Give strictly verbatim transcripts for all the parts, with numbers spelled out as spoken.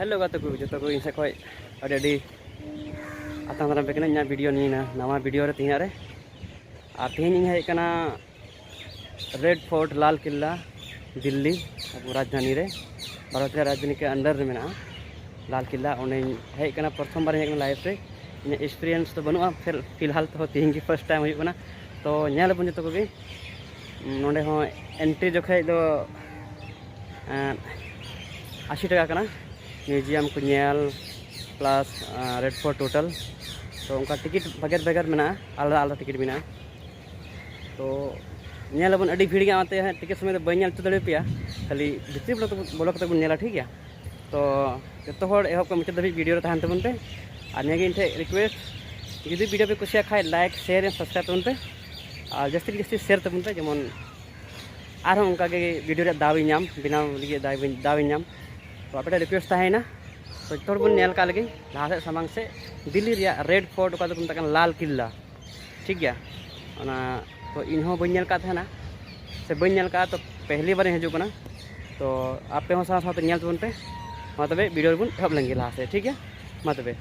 Hello ᱜᱟᱛᱮ ᱠᱚ, ᱡᱚᱛᱚ ᱠᱚ ᱤᱧ ᱥᱮᱫ ᱠᱷᱚᱱ ᱟᱹᱰᱤ ᱟᱹᱰᱤ ᱟᱛᱟᱝ ᱫᱟᱨᱟᱢ ᱯᱮ ᱠᱟᱹᱱᱟᱹᱧ ᱤᱧᱟᱹᱜ ᱵᱷᱤᱰᱤᱭᱳ ᱱᱤᱭᱟᱹ ᱱᱟᱣᱟ ᱵᱷᱤᱰᱤᱭᱳ ᱨᱮ ᱛᱮᱦᱮᱧᱟᱜ ᱨᱮ᱾ ᱟᱨ ᱛᱮᱦᱮᱧ ᱤᱧ ᱦᱮᱡ ᱟᱠᱟᱱᱟ ᱨᱮᱰ ᱯᱷᱳᱨᱴ, ᱞᱟᱞ ᱠᱮᱞᱞᱟ, ᱫᱤᱞᱞᱤ, ᱟᱵᱚ ᱨᱟᱡᱽᱫᱷᱟᱱᱤ ᱨᱮ, ᱵᱷᱟᱨᱚᱛ ᱨᱮᱭᱟᱜ ᱨᱟᱡᱽᱫᱷᱟᱱᱤ ᱠᱮ ᱟᱱᱰᱟᱨ ᱨᱮ ᱢᱮᱱᱟᱜᱼᱟ ᱞᱟᱞ ᱠᱮᱞᱞᱟ᱾ ᱚᱸᱰᱮᱧ ᱦᱮᱡ ᱟᱠᱟᱱᱟ, ᱯᱨᱚᱛᱷᱚᱢ ᱵᱟᱨ ᱤᱧ ᱦᱮᱡ ᱟᱠᱟᱱᱟ ᱞᱟᱭᱤᱯᱷ ᱨᱮ᱾ ᱤᱧᱟᱹᱜ ᱮᱠᱥᱯᱤᱨᱤᱭᱮᱱᱥ ᱫᱚ ᱵᱟᱹᱱᱩᱜᱼᱟ, ᱯᱷᱤᱞ- ᱯᱷᱤᱞᱦᱟᱞ ᱛᱮᱦᱚᱸ ᱛᱮᱦᱮᱧ ᱜᱮ ᱯᱷᱟᱥᱴ ᱴᱟᱭᱤᱢ ᱦᱩᱭᱩᱜ ᱠᱟᱱᱟ᱾ ᱛᱚ ᱧᱮᱞ ᱟᱵᱚᱱ ᱡᱚᱛᱚ ᱠᱚᱜᱮ᱾ ᱱᱚᱸᱰᱮ ᱦᱚᱸ ᱮᱱᱴᱨᱤ ᱡᱚᱠᱷᱮᱡ ᱫᱚ ᱮᱸ, ᱟᱥᱤ ᱴᱟᱠᱟ ᱠᱟᱱᱟ᱾ ᱢᱤᱭᱩᱡᱤᱭᱟᱢ ᱠᱚ ᱧᱮᱞ ᱯᱞᱟᱥ ᱨᱮᱰ ᱯᱷᱳᱨᱴ ᱴᱳᱴᱟᱞ᱾ ᱛᱚ ᱚᱱᱠᱟ ᱴᱤᱠᱤᱴ ᱵᱷᱮᱜᱟᱨ ᱵᱷᱮᱜᱟᱨ ᱢᱮᱱᱟᱜᱼᱟ, ᱟᱞᱟᱫᱟ ᱟᱞᱟᱫᱟ ᱴᱤᱠᱤᱴ ᱢᱮᱱᱟᱜᱼᱟ᱾ ᱛᱚ ᱧᱮᱞ ᱟᱵᱚᱱ ᱟᱹᱰᱤ ᱵᱷᱤᱲ ᱜᱮᱭᱟ, ᱚᱱᱟᱛᱮ ᱦᱟᱸᱜ ᱴᱤᱠᱤᱴ ᱥᱚᱢᱚᱭ ᱫᱚ ᱵᱟᱹᱧ ᱧᱮᱞ ᱦᱚᱪᱚ ᱫᱟᱲᱮᱭᱟᱯᱮᱭᱟ᱾ ᱠᱷᱟᱹᱞᱤ ᱵᱷᱤᱛᱨᱤ ᱵᱚᱞᱚ ᱛᱮᱵᱚᱱ, ᱵᱚᱞᱚ ᱠᱟᱛᱮ ᱵᱚᱱ ᱧᱮᱞᱟ, ᱴᱷᱤᱠ ᱜᱮᱭᱟ? ᱛᱚ ᱡᱚᱛᱚ ᱦᱚᱲ ᱮᱦᱚᱵ ᱠᱷᱚᱱ ᱢᱩᱪᱟᱹᱫ ᱫᱷᱟᱹᱵᱤᱡ ᱵᱷᱤᱰᱤᱭᱳ ᱨᱮ ᱛᱟᱦᱮᱱ ᱛᱟᱵᱚᱱ ᱯᱮ᱾ ᱟᱨ ᱱᱤᱭᱟᱹ ᱜᱮ ᱤᱧ ᱴᱷᱮᱱ ᱨᱤᱠᱩᱭᱮᱥᱴ, ᱡᱩᱫᱤ ᱵᱷᱤᱰᱤᱭᱳ ᱯᱮ ᱠᱩᱥᱤᱭᱟᱜ ᱠᱷᱟᱡ ᱞᱟᱭᱤᱠ, ᱥᱮᱭᱟᱨ ᱮᱱᱰ ᱥᱟᱵᱥᱠᱨᱟᱭᱤᱵ ᱛᱟᱵᱚᱱ ᱯᱮ᱾ ᱟᱨ ᱡᱟᱹᱥᱛᱤ ᱡᱟᱹᱥᱛᱤ ᱥᱮᱭᱟᱨ ᱛᱟᱵᱚᱱ ᱯᱮ, ᱡᱮᱢᱚᱱ ᱟᱨᱦᱚᱸ ᱚᱱᱠᱟ ᱜᱮ ᱵᱷᱤᱰᱤᱭᱳ ᱨᱮᱭᱟᱜ ᱫᱟᱣ ᱤᱧ ᱧᱟᱢ, ᱵᱮᱱᱟᱣ ᱞᱟᱹᱜᱤᱫ ᱫᱟᱣ ᱤᱧ, ᱫᱟᱣ ᱤᱧ ᱧᱟᱢ᱾ ᱛᱚ ᱟᱯᱮ ᱴᱷᱮᱱ ᱨᱤᱠᱩᱭᱮᱥᱴ ᱛᱟᱦᱮᱸᱭᱮᱱᱟ, ᱛᱚ ᱡᱚᱛᱚ ᱦᱚᱲ ᱵᱚᱱ ᱧᱮᱞ ᱠᱟᱜ ᱞᱮᱜᱮ ᱞᱟᱦᱟ ᱥᱮᱫ ᱥᱟᱢᱟᱝ ᱥᱮᱫ ᱫᱤᱞᱞᱤ ᱨᱮᱭᱟᱜ ᱨᱮᱰ ᱯᱷᱳᱨᱴ, ᱚᱠᱟ ᱫᱚᱠᱚ ᱢᱮᱛᱟᱜ ᱠᱟᱱᱟ ᱞᱟᱞ ᱠᱮᱞᱞᱟ, ᱴᱷᱤᱠ ᱜᱮᱭᱟ? ᱚᱱᱟ ᱛᱚ ᱤᱧ ᱦᱚᱸ ᱵᱟᱹᱧ ᱧᱮᱞ ᱠᱟᱜ ᱛᱟᱦᱮᱱᱟ, ᱥᱮ ᱵᱟᱹᱧ ᱧᱮᱞ ᱠᱟᱜᱼᱟ, ᱛᱚ ᱯᱮᱦᱞᱤ ᱵᱟᱨᱤᱧ ᱦᱤᱡᱩᱜ ᱠᱟᱱᱟ᱾ ᱛᱚ ᱟᱯᱮ ᱦᱚᱸ ᱥᱟᱶ ᱥᱟᱶᱛᱮ ᱧᱮᱞ ᱛᱟᱵᱚᱱ ᱯᱮ᱾ ᱢᱟ ᱛᱚᱵᱮ ᱵᱷᱤᱰᱤᱭᱳ ᱨᱮᱵᱚᱱ ᱮᱦᱚᱵ ᱞᱮᱱ ᱜᱮ ᱞᱟᱦᱟ ᱥᱮᱫ, ᱴᱷᱤᱠ ᱜᱮᱭᱟ? ᱢᱟ ᱛᱚᱵᱮ᱾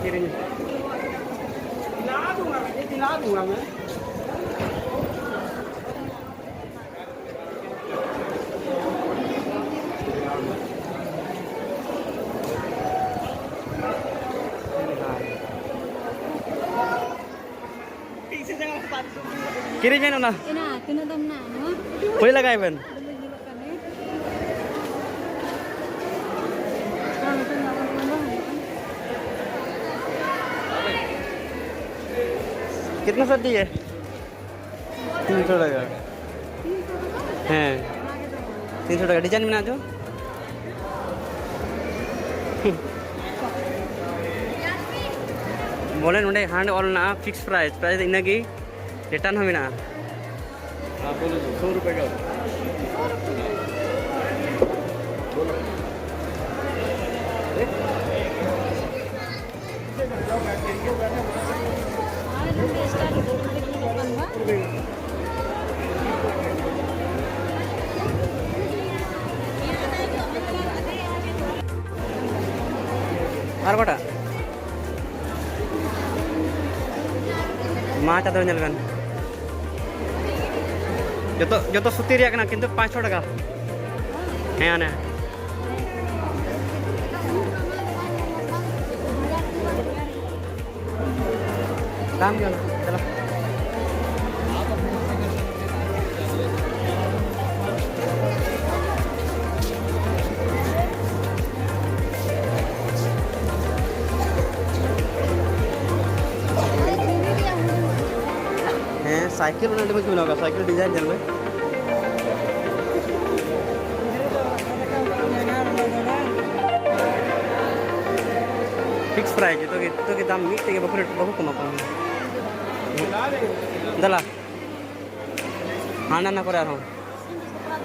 ᱠᱤᱨᱤᱧ᱾ ᱠᱤᱨᱤᱧ ᱵᱮᱱ ᱚᱱᱟ᱾ ᱮᱱᱟ, ᱛᱤᱱᱟᱹᱜ ᱫᱟᱢ ᱢᱮᱱᱟᱜᱼᱟ ᱱᱚᱣᱟ? ᱦᱩᱭ ᱞᱟᱜᱟᱭ ᱵᱮᱱ᱾ ᱫᱚᱢᱮ ᱧᱮᱞᱚᱜ ᱠᱟᱱᱟ᱾ कितना सर चाहिए? तीन सौ टका। ᱦᱮᱸ, ᱛᱤᱱᱥᱚ ᱴᱟᱠᱟ ᱰᱤᱡᱟᱭᱤᱱ ᱢᱮᱱᱟᱜᱼᱟ ᱪᱚ᱾ ᱵᱚᱞᱮ ᱱᱚᱰᱮ ᱦᱟᱸᱰ ᱚᱞ ᱢᱮᱱᱟᱜᱼᱟ, ᱯᱷᱤᱠᱥ ᱯᱨᱟᱭᱤᱥ, ᱯᱨᱟᱭᱤᱥ ᱤᱱᱟᱹᱜᱮ, ᱨᱤᱴᱟᱨᱱ ᱦᱚᱸ ᱢᱮᱱᱟᱜᱼᱟ᱾ हाँ, बोलो जी, सौ रुपये का। ᱟᱨ ᱚᱠᱟᱴᱟᱜ? ᱢᱟ ᱪᱟᱫᱚᱨ ᱧᱮᱞ ᱵᱮᱱ᱾ ᱡᱚᱛᱚ, ᱡᱚᱛᱚ ᱥᱩᱛᱤ ᱨᱮᱭᱟᱜ ᱠᱟᱱᱟ, ᱠᱤᱱᱛᱩ ᱯᱟᱸᱪᱥᱚ ᱴᱟᱠᱟ᱾ ᱦᱮᱸ, ᱚᱱᱮ᱾ ᱫᱟᱢ ᱜᱮ ᱚᱱᱟ᱾ ᱪᱟᱞᱟᱜ᱾ ᱦᱮᱸ, ᱥᱟᱭᱠᱮᱞ ᱚᱱᱟ ᱟᱹᱰᱤ ᱢᱚᱡᱽ ᱠᱚ ᱵᱮᱱᱟᱣ ᱠᱟᱜᱼᱟ, ᱥᱟᱭᱠᱮᱞ ᱰᱤᱡᱟᱭᱤᱱ ᱧᱮᱞ ᱢᱮ᱾ ᱯᱷᱤᱠᱥ ᱯᱨᱟᱭᱤᱥ, ᱡᱚᱛᱚ ᱜᱮ, ᱡᱚᱛᱚ ᱜᱮ ᱫᱟᱢ ᱢᱤᱫ ᱛᱮᱜᱮ, ᱵᱟᱠᱚ ᱨᱮᱴ, ᱵᱟᱠᱚ ᱠᱚᱢᱟ ᱠᱚᱢ᱾ ᱫᱮᱞᱟ, ᱦᱟᱱᱟ ᱱᱟ ᱠᱚᱨᱮ ᱟᱨᱦᱚᱸ᱾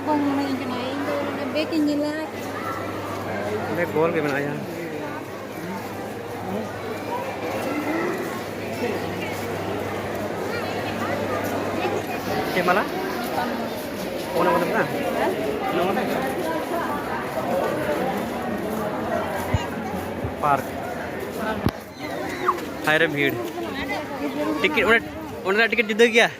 ᱵᱟᱝ ᱢᱚᱱᱮᱧ ᱠᱟᱱᱟ, ᱤᱧ ᱫᱚ ᱚᱱᱟ ᱵᱮᱜᱽ ᱤᱧ ᱧᱮᱞᱟ᱾ ᱚᱸᱰᱮ ᱜᱳᱞ ᱜᱮ ᱢᱮᱱᱟᱜᱼᱟ ᱡᱟᱦᱟᱸ᱾ ᱪᱮᱫ ᱢᱟᱞᱟ? ᱚᱱᱟ ᱢᱟᱞᱟ ᱠᱟᱱᱟ? ᱚᱱᱟ ᱢᱟᱞᱟ? ᱯᱟᱨᱠ᱾ ᱦᱟᱭ ᱨᱮ ᱵᱷᱤᱲ᱾ ᱴᱤᱠᱤᱴ, ᱚᱸᱰᱮ, ᱚᱸᱰᱮᱱᱟᱜ ᱴᱤᱠᱤᱴ ᱡᱩᱫᱟᱹ ᱜᱮᱭᱟ᱾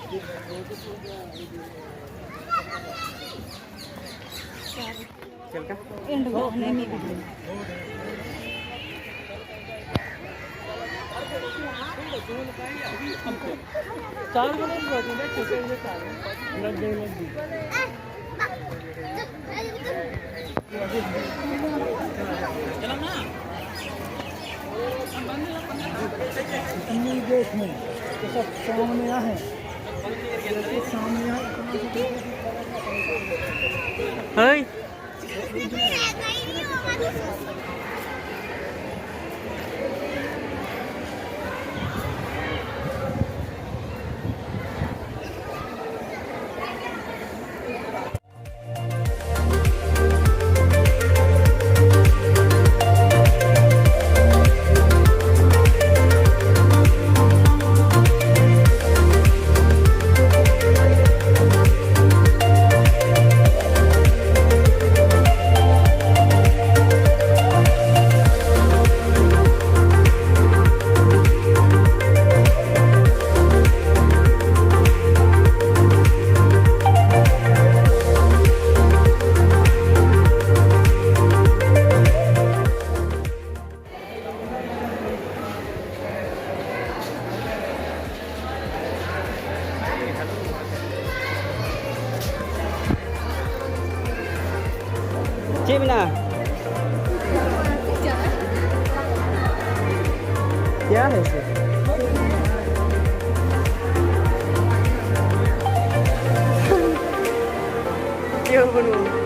ᱪᱮᱫ ᱞᱮᱠᱟ? ये देखो, ये सब सामने है, ये सब सामने है। ᱪᱮᱫ ᱢᱮᱱᱟᱜᱼᱟ? क्या है इसे? ᱪᱮᱫ ᱦᱚᱸ ᱵᱟᱹᱱᱩᱜᱼᱟ᱾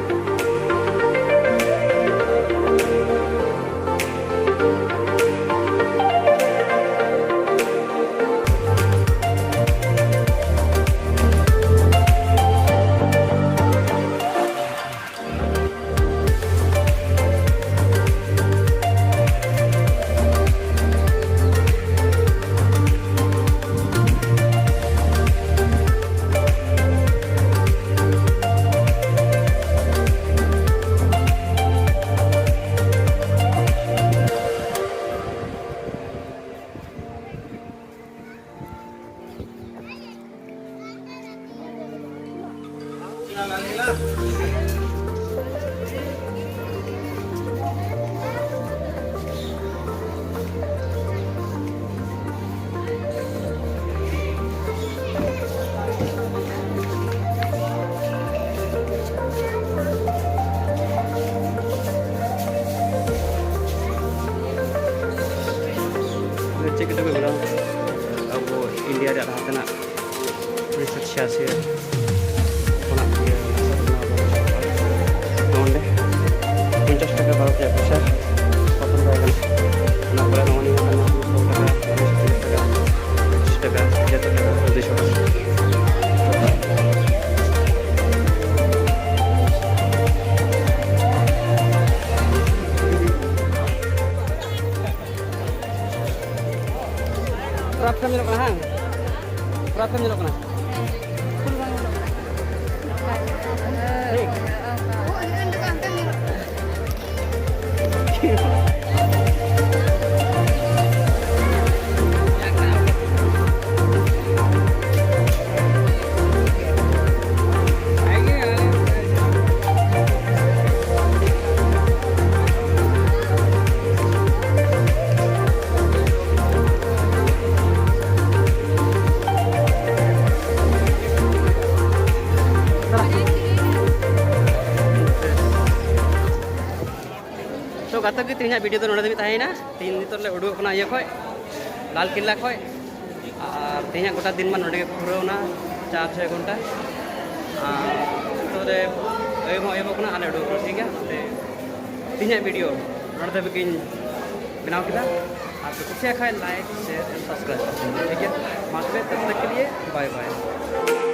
ᱪᱮᱫ ᱠᱟᱛᱮ ᱠᱚ ᱵᱮᱱᱟᱣ? ᱟᱵᱚ ᱤᱱᱰᱤᱭᱟ ᱨᱮᱭᱟᱜ ᱞᱟᱦᱟ ᱛᱮᱱᱟᱜ ᱩᱱᱤᱥᱥᱚ ᱪᱷᱤᱭᱟᱥᱤ ᱠᱷᱚᱱᱟᱜ ᱜᱮ ᱱᱚᱰᱮ ᱯᱚᱧᱪᱟᱥ ᱴᱟᱠᱟ ᱵᱷᱟᱨᱚᱛ ᱨᱮᱭᱟᱜ ᱯᱚᱭᱥᱟ ᱯᱨᱚᱛᱷᱚᱢ ᱛᱟᱦᱮᱸ ᱠᱟᱱᱟ᱾ ᱚᱱᱟ ᱯᱚᱨᱮ ᱱᱚᱜᱼᱚᱭ ᱱᱤᱭᱟᱹ ᱠᱟᱱᱟ ᱥᱚ ᱴᱟᱠᱟ, ᱛᱤᱨᱤᱥ ᱴᱟᱠᱟ, ᱯᱚᱸᱪᱤᱥ ᱴᱟᱠᱟ, ᱡᱚᱛᱚ ᱴᱟᱠᱟ, ᱫᱩᱭᱥᱚ ᱴᱟᱠᱟ᱾ ᱯᱩᱨᱟ ᱯᱷᱨᱮᱢ ᱧᱮᱞᱚᱜ ᱠᱟᱱᱟ, ᱦᱮᱸ? ᱯᱩᱨᱟ ᱯᱷᱨᱮᱢ ᱧᱮᱞᱚᱜ ᱠᱟᱱᱟ᱾ ᱴᱷᱤᱠ᱾ ᱛᱚ ᱜᱟᱛᱮ ᱠᱚ, ᱛᱮᱦᱮᱧᱟᱜ ᱵᱷᱤᱰᱤᱭᱳ ᱫᱚ ᱱᱚᱰᱮ ᱫᱷᱟᱹᱵᱤᱡ ᱛᱟᱦᱮᱸᱭᱮᱱᱟ᱾ ᱛᱮᱦᱮᱧ ᱱᱤᱛᱚᱜ ᱞᱮ ᱩᱰᱩᱠᱚᱜ ᱠᱟᱱᱟ ᱤᱭᱟᱹ ᱠᱷᱚᱡ, ᱞᱟᱞ ᱠᱮᱞᱞᱟ ᱠᱷᱚᱡ᱾ ᱟᱨ ᱛᱮᱦᱮᱧᱟᱜ ᱜᱚᱴᱟ ᱫᱤᱱ ᱢᱟ ᱱᱚᱰᱮ ᱜᱮ ᱯᱩᱨᱟᱹᱣᱱᱟ, ᱪᱟᱨ ᱪᱷᱚᱭ ᱜᱷᱚᱱᱴᱟ᱾ ᱟᱨ ᱱᱤᱛᱚᱜ ᱨᱮ ᱟᱹᱭᱩᱵ ᱦᱚᱸ ᱟᱹᱭᱩᱵᱚᱜ ᱠᱟᱱᱟ, ᱟᱨ ᱞᱮ ᱩᱰᱩᱠᱚᱜ ᱠᱟᱱᱟ, ᱴᱷᱤᱠ ᱜᱮᱭᱟ? ᱛᱮ ᱛᱮᱦᱮᱧᱟᱜ ᱵᱷᱤᱰᱤᱭᱳ ᱱᱚᱰᱮ ᱫᱷᱟᱹᱵᱤᱡ ᱜᱤᱧ ᱵᱮᱱᱟᱣ ᱠᱮᱫᱟ᱾ ᱟᱨ ᱯᱮ ᱠᱩᱥᱤᱭᱟᱜ ᱠᱷᱟᱡ like, share and subscribe, ᱴᱷᱤᱠ ᱜᱮᱭᱟ? ᱢᱟ ᱛᱚᱵᱮ ᱛᱚᱵ ᱛᱚᱠ ᱠᱮ ᱞᱤᱭᱮ bye bye᱾